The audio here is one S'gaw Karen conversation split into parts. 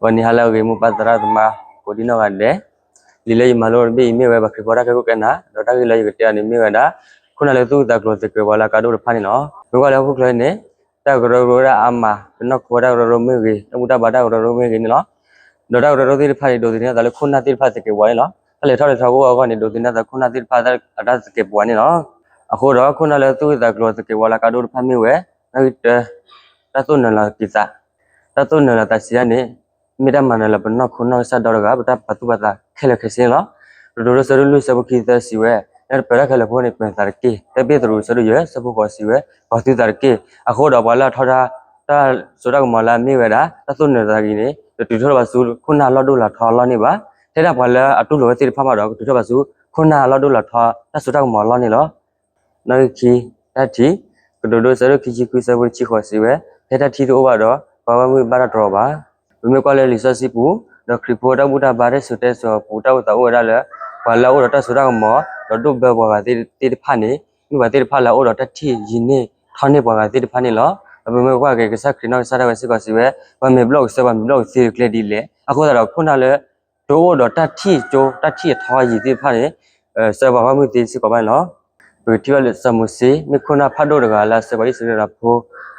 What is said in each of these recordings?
ဂီၤနံၤဟါလၢအဂ့ၤ မိၢ်ပၢ်သရၣ်သမါ ကိးဒံနီၢ်ဂၤဒဲး, လံာ်လၢယမၤလိတဘ့ၣ်အံၤမ့ၢ်ဝဲ ပှၤခရံာ်ဖိတၢ်ကဲခိၣ်ကဲနၢ်, ဒီးတၢ်ဂ့ၢ်လၢယကတဲအီၤန့ၣ်မ့ၢ်ဝဲဒၣ် ခိၣ်နၢ်လၢသူၣ်ဝံၣ်သးကျိၤသကဲးပဝးလၢအကါဒိၣ်တဖၣ်န့ၣ်လီၤ. မ့ၢ်ကွၢ်လၢဟီၣ်ခိၣ်ချၢန့ၣ် တၢ်ကရၢကရိဝဲဒၣ်အါမး, ပနီၢ်ခိတၢ်ကရၢကရိမ့ၢ်ဂ့ၤ, တၢ်ဘူၣ်တၢ်ဘါတၢ်ကရၢကရိမ့ၢ်ဂ့ၤန့ၣ်လီၤ. ဒီးတၢ်ကရၢကရိသ့ၣ်တဖၣ်န့ၣ် ဒိးသန့ၤအသးလၢခိၣ်နၢ်သ့ၣ်တဖၣ်သကဲးပဝးန့ၣ်လီၤ. တၢ်လဲၤထီၣ်လဲၤထီကအိၣ်အဂီၢ်န့ၣ် ဒိးသန့ၤအသးလၢခိၣ်နၢ်သ့ၣ်တဖၣ်အတၢ်သကဲးပဝးန့ၣ်လီၤ. အဃိဒီး ခိၣ်နၢ်လၢသူၣ်ဝံၣ်သးကျိၤသကဲးပဝးလၢအကါဒိၣ်တဖၣ်မ့ၢ်ဝဲ နီၣ်ဂံၢ်တၢ, တၢ်သိၣ်နၢၤလီၤက့ၤသး, တၢ်သိၣ်နၢၤလီၤသးစံးဒ်န့ၣ် မ့ၢ်တၢ်မၤနၢၤလၢပနီၢ်ခိနီၢ်ကစၢ်ဒီတဂၤ ပတၢ်ပာ်သူၣ်ပာ်သးခဲလၢာ်ခဲဆ့န့ၣ်လီၤ. ကတိၤဒိ ဆၢဒိၣ်လွံၢ် ဆၢဖိခံသၢစံးဝဲ, နတပၢၤတၢ်ခဲလၢာ်အဃိန့ၣ် ပၢၤသးတက့ၢ်. တၢ်ပ့းတရူး ဆၢဒိၣ်ယဲၢ် ဆၢဖိဃိးစံးဝဲ, ပှၤသုသးတက့ၢ်. အဃိဒီးပှၤလၢအထီဒါ တၢ်စိတၢ်ကမီၤလၢအမ့ၢ်ဝဲဒၣ် တၢ်သိၣ်နၢၤသးဂ့ၤန့ၣ် တတုၤထီၣ်ဘၣ်ဆူခိၣ်နၢ်လီၢ်ဒိၣ်လီၤထီအလီၢ်န့ၣ်ဘၣ်. ထဲဒၣ်ပှၤလၢအတူၢ်လိာ်ဝဲသ့ၣ်တဖၣ်မးဒီး ကတုၤထီၣ်ဘၣ်ဆူ ခိၣ်နၢ်လီၢ်ဒိၣ်လီၤထီ တၢ်စိတၢ်ကမီၤအလီၢ်န့ၣ်လီၤ. နီၣ်ဂံၢ်ခံ, တၢ်ထံၣ်, ကတိၤဒိ ဆၢဒိၣ်ခံဆံဃု ဆၢဖိတဆံဃိးစံးဝဲ, ဖဲတၢ်ထံၣ်တအိၣ်ဘၣ်ဒီး ပှၤဘၣ်မုၢ်ဘၣ်တၢ်တြီဘၣ်. ပမ့ၢ်ကွၢ်လၢလံာ်စီဆှံပူၤ ဒီးခရံာ်ဖိတၢ်ဘူၣ်တၢ်ဘါတၢ်စံၣ်စိၤတဲစိၤအပူၤ တၢ်အိၣ်သးအိၣ်ဝဲဒၣ်လၢ ပှၤလၢအအိၣ်ဒီးတၢ်စိတၢ်ကမီၤ ဒီးဒိၣ်ဘၢပှၤဂၤသ့ၣ်တဖၣ်န့ၣ် မ့ၢ်ပှၤသ့ၣ်တဖၣ်လၢအအိၣ်ဒီးတၢ်ထံၣ်ယံၤန့ၢ်ထီန့ၢ်ပှၤဂၤသ့ၣ်တဖၣ်န့ၣ်လီၤ. ဒီးပမ့ၢ်ကွၢ်က့ၤ ကစၢ်ခရံာ်နီၢ်ကစၢ်ဒၣ်ဝဲစ့ၢ်ကီးစံးဝဲ, ပှၤမဲာ်ဘျီၣ်ကစၢၢ် ပှၤမဲာ်ဘျီၣ်ကသ့အကျဲဒ်လဲၣ်. အဃိသတးဒီး ခိၣ်နၢ်လၢ တအိၣ်ဒီးတၢ်ထံၣ်ကၠိ တၢ်ထံၣ်အထီယံၤသ့ၣ်တဖၣ်န့ၣ် စၢၤပှၤဘၣ်မုၢ်သ့စ့ၢ်ကီးဘၣ်န့ၣ်လီၤ. ပကထံၣ်ဘၣ်လၢစီၤမိၤၡ့ မ့ၢ်ခိၣ်နၢ်ဖးဒိၣ်တဂၤလၢအစၢၤပှၤအံၣ်စရ့လးဖိ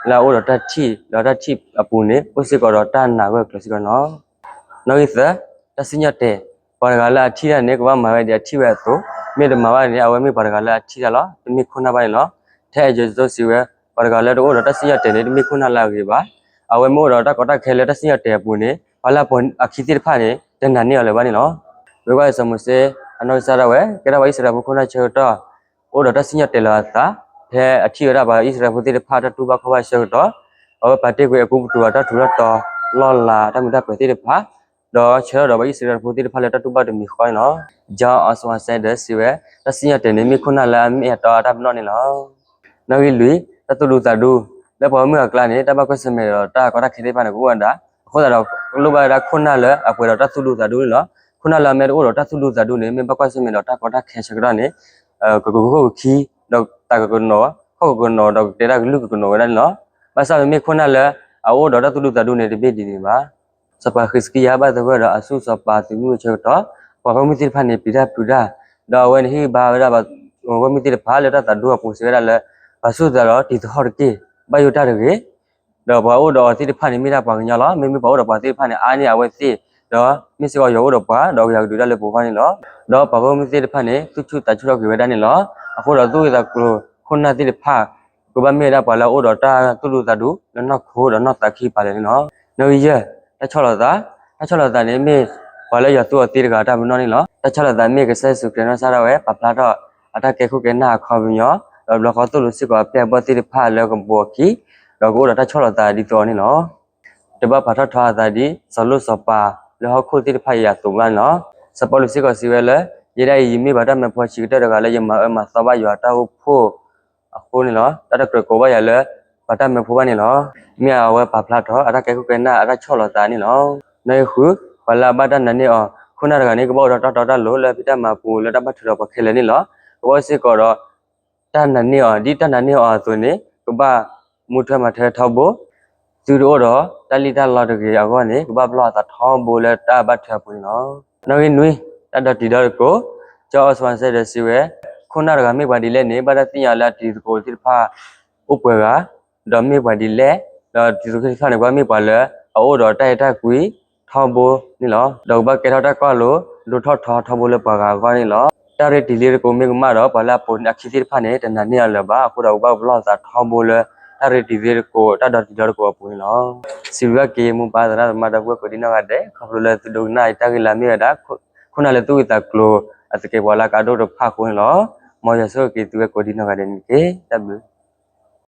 လၢအအိၣ်ဒီးတၢ်ထံၣ် ဒီးတၢ်ထံၣ်အပူၤန့ၣ် အိၣ်စ့ၢ်ကီးဒီးတၢ်နာ်ဂၢၢ်ကျၢၤစ့ၢ်ကီးန့ၣ်လီၤ. နီၣ်ဂံၢ်သၢ, တၢ်စံၣ်ညီၣ်တဲာ်, ပှၤတဂၤလၢအထံၣ်တၢ်န့ၣ် ကဘၣ်မၤဝဲဒ်အထံၣ်ဝဲအသိး, မ့ၢ်တမၤဘၣ်န့ၣ် အဝဲမ့ၢ်ပှၤတဂၤလၢအထံၣ်တၢ်လီၤ, တမ့ၢ်ခိၣ်နၢ်ဘၣ်န့ၣ်လီၤ. ထဲအယိၤစိစံးဝဲ, ပှၤတဂၤလၢတအိၣ်ဒီးတၢ်စံၣ်ညီၣ်တဲာ်န့ၣ် တမ့ၢ်ခိၣ်နၢ်လၢအဂ့ၤဘၣ်. အဝဲမ့ၢ်အိၣ်ဒီးတၢ်ကီတၢ်ခဲလၢတၢ်စံၣ်ညီၣ်တဲာ်အပူၤန့ၣ် ပှၤလၢအပိာ်အခံသ့ၣ်တဖၣ်န့ၣ် တနာ်န့ၢ်အီၤလၢၤဘၣ်န့ၣ်လီၤ. မ့ၢ်ကွၢ်စီၤမိၤၡ့အနီၢ်ကစၢ်ဒၣ်ဝဲ ကဲထီၣ်ပှၤအံၣ်စရ့လးဖိခိၣ်နၢ်ဆၢကတီၢ် အိၣ်ဒီးတၢ်စံၣ်ညီၣ်တဲာ်လီၤအသး, ဖဲအထံၣ်ဝဲဒၣ်ပှၤအံၣ်စရ့လးဖိသ့ၣ်တဖၣ်တၢ်တူၢ်ဘၣ်ခီၣ်ဘၣ်ဆၢကတီၢ်, အဝဲပာ်တ့ၢ်ကွံာ်အကူပတူးအတၢ်ထူးတၢ်တီၤ လီၢ်လၤတၢ်မုာ်တၢ်ပၢၤသ့ၣ်တဖၣ်, ဒီးဆၢထၢၣ်ဒီးပှၤအံၣ်စရ့လးဖိသ့ၣ်တဖၣ်လၢတၢ်တူၢ်ဘၣ်တမံၤဃီန့ၣ်လီၤ. John Oswald Sanders စံးဝဲ, တၢ်စံၣ်ညီၣ်တဲာ်န့ၣ် မ့ၢ်ခိၣ်နၢ်လၢအမ့ၢ်အတီအတၢ်ပနီၣ်န့ၣ်လီၤ. နီၣ်ဂံၢ်လွံၢ်, တၢ်သူၣ်ဒူသးဒူ, လၢပှၤဂီၢ်မုၢ်အကျါန့ၣ် တၢ်ဘၣ်ကွၢ်ဆၢၣ်မဲာ်ဒီးတၢ်ကီတၢ်ခဲသ့ၣ်တဖၣ်န့ၣ် ကအိၣ်ဝဲဒၣ်, အဃိသတးဒီး လိၣ်ဘၣ်ဝဲဒၣ်ခိၣ်နၢ်လၢအပှဲၤဒီးတၢ်သူၣ်ဒူသးဒူန့ၣ်လီၤ. ခိၣ်နၢ်လၢအမ့ၢ်တအိၣ်ဒီးတၢ်သူၣ်ဒူသးဒူန့ၣ် မ့ၢ်ဘၣ်ကွၢ်ဆၢၣ်မဲာ်ဒီးတၢ်ကီတၢ်ခဲဆၢကတီၢ်န့ၣ် ကကဟုကခံ, ဒီးသးကကနီၤ, ခီၣ်ကကနီၤ, ဒီးကတဲတၢ်ကလုၢ်ကကနီၤဝဲဒၣ်န့ၣ်လီၤ. ဘၣ်ဆၣ်ပမ့ၢ်ခိၣ်နၢ်လၢအအိၣ်ဒီးတၢ်သူၣ်ဒူသးဒူန့ၣ် တမ့ၢ်ဒ်န့ၣ်ဘၣ်. စီၤပၤဃံးစကံယၤဘၣ်သဂၢၢ်ဒီးအဆူၣ်စီၤပၤသုးမုၢ်ဆၢကတီၢ်, ပှၤဂီၢ်မုၢ်သ့ၣ်တဖၣ်န့ၣ် ပျံၤတၢ်ဖုးတၢ်, ဒီးအဝဲန့ၣ်ဟ့ၣ်ဂံၢ်ဘါဝဲဒၣ်ပှၤဂီၢ်မုၢ်သ့ၣ်တဖၣ်လၢတၢ်သးဒူအပူၤစံးဝဲဒၣ်လၢ ပာ်ဆူၣ်သးဒီးတံၤသဟီၣ်တက့ၢ်, ဘၣ်ယိၣ်တၢ်တဂ့ၤ ဒီးပှၤအိၣ်ဒီးအီၤသ့ၣ်တဖၣ်န့ၣ် မ့ၢ်ဒၣ်ပှၤကညီလီၤ. မ့မ့ၢ်ပှၤအိၣ်ဒီးပှၤသ့ၣ်တဖၣ်န့ၣ် အါန့ၢ်အဝဲသ့ၣ်, ဒီးမ့ၢ်စ့ၢ်ကီးယွၤအိၣ်ဒီးပှၤ, ဒီးကယၤကဒုးတၢ်လၢပဂီၢ်န့ၣ်လီၤ. ဒီးပှၤဂီၢ်မုၢ်သ့ၣ်တဖၣ်န့ၣ် သူၣ်ဆူၣ်သးဆူၣ်ထီၣ်က့ၤဝဲဒၣ်န့ၣ်လီၤ. အဃိဒီးသူၣ်ဝံၣ်သးကျိၤခိၣ်နၢ်သ့ၣ်တဖၣ် ကဘၣ်မ့ၢ်ဝဲဒၣ်ပှၤလၢအအိၣ်ဒီးတၢ်သူၣ်ဒူသးဒူ လၢနီၢ်ခိဒီးနီၢ်သးခံကပၤလၢာ်န့ၣ်လီၤ. နီၣ်ဂံၢ်ယဲၢ်, တၢ်ဆီၣ်လီၤသး, တၢ်ဆီၣ်လီၤသးန့ၣ်မ့ၢ် ပှၤလၢယွၤသူအီၤသ့တဂၤအတၢ်ပနီၣ်န့ၣ်လီၤ. တၢ်ဆီၣ်လီၤသးမ့ၢ်ကစၢ်ယ့ၣ်ၡူးခရံာ်နီၢ်ကစၢ်ဒၣ်ဝဲ ပာ်ဖျါထီၣ်အတၢ်ကဲခိၣ်ကဲနၢ်အခီပညီ, ဒီးဘျီဃီသိၣ်လိစ့ၢ်ကီးအပျဲၢ်အဘီၣ်သ့ၣ်တဖၣ်လၢကဘီအခံ, ဒီးကအိၣ်ဒီးတၢ်ဆီၣ်လီၤသးဒ်သိးအီၤန့ၣ်လီၤ. တဘၣ်ပာ်ထီၣ်ထီအသးဒ်စီၤလိၣ်စီၤပၤလၢဟီၣ်ခိၣ်သ့ၣ်တဖၣ်အံၤအသိးဘၣ်န့ၣ်လီၤ. စီၤပီလူးစ့ၢ်ကီးစံးဝဲလၢ ယဲဒၣ်အံၤ ယမ့ၢ်ပှၤတၢ်မၢဖိဆံးကတၢၢ်တဂၤလၢယမၤအၢမၤသီဘၣ်ယွၤအတၢ်အိၣ်ဖှိၣ်အဃိန့ၣ်လီၤ. တၢ်တကြၢးကိးဘၣ်ယၤလၢ ပှၤတၢ်မၢဖိဘၣ်န့ၣ်လီၤ. မ့ၢ်အဝဲပာ်ဖျါထီၣ်အတၢ်ကဲခိၣ်ကဲနၢ်အတၢ်ဆီၣ်လီၤသးန့ၣ်လီၤ. နီၣ်ဂံၢ်ဃု, ပှၤလၢအဘၣ်တၢ်နာ်န့ၢ်အီၤ, ခိၣ်နၢ်တဂၤန့ၣ် ကဘၣ်အိၣ်ဒီးတၢ်တီတၢ်လိၤလၢအဖံးတၢ်မၤပူၤလၢတၢ်ဘၣ်ထုးဒီးပှၤခဲလၢာ်န့ၣ်လီၤ. ကဘၣ်အိၣ်စ့ၢ်ကီးဒီး တၢ်နာ်န့ၢ်အီၤ, ဒ်တၢ်နာ်န့ၢ်အီၤအသိးန့ၣ် ကဘၣ်မူထွဲမၤထွဲထီဘိ, သုတအိၣ်ဒီးတၢ်လံၣ်တၢ်လီတဂ့ၤအဂီၢ်န့ၣ် ကဘၣ်ပလီၢ်အသးထီဘိလၢတၢ်ဘၣ်ထုးအပူၤန့ၣ်လီၤ. နီၣ်ဂံၢ်နွံ, တၢ်ဒီတံၤဒီသကိး, ကၠီအီစဝါစဲဒီးစံးဝဲ, ခိၣ်နၢ်တဂၤမ့ၢ်ပှၤဒ်လဲၣ်န့ၣ် ဘၣ်တၢ်သ့ၣ်ညါလၢအတံၤသကိးသ့ၣ်တဖၣ်အိၣ်ပှဲၤဂၤ, ဒီးမ့ၢ်ပှၤဒ်လဲၣ်, ဒီးတံၤသကိးသ့ၣ်တဖၣ်န့ၣ် ကဘၣ်မ့ၢ်ပှၤလၢအအိၣ်ဒီးတၢ်အဲၣ်တၢ်ကွံထီဘိန့ၣ်လီၤ. ဒီးကဘၣ်ကဲထီၣ်တၢ်ကွၢ်လိ ဒိၣ်ထီၣ်ထီထီဘိလၢပှၤဂၤအဂီၢ်န့ၣ်လီၤ. တၢ်ရ့တံၤရ့သကိးမ့ၢ်ကမၣ်ဒီး ပှၤလၢအပိာ်န့ၢ်အခံသ့ၣ်တဖၣ်န့ၣ် တနာ်န့ၢ်အီၤလၢၤဘၣ်. အဃိဒီးကဘၣ်ပလီၢ်သးထီဘိလၢတၢ်ရ့တံၤရ့သကိး တၢ်ဒီတံၤဒီသကိးအပူၤန့ၣ်လီၤ. စံးဘျုးဘၣ်က့ၤမိၢ်ပၢ်သရၣ်သမါဒီပုၢ်ဝဲၢ်ကိးဒံနီၢ်ဂၤဒဲး ခီဖျိလၢသုဒိကနၣ်အံၤ တၢ်ဂ့ၢ်လၢအမ့ၢ်ဝဲဒၣ် ခိၣ်နၢ်လၢသူၣ်ဝံၣ်သးကျိၤအသကဲးပဝးလၢအကါဒိၣ်တဖၣ်အဃိန့ၣ်လီၤ. မ်ယွၤဆိၣ်ဂ့ၤက့ၤသုဝဲကိးဒံနီၢ်ဂၤဒဲးန့ၣ်တက့ၢ်. တၢ်ဘျုး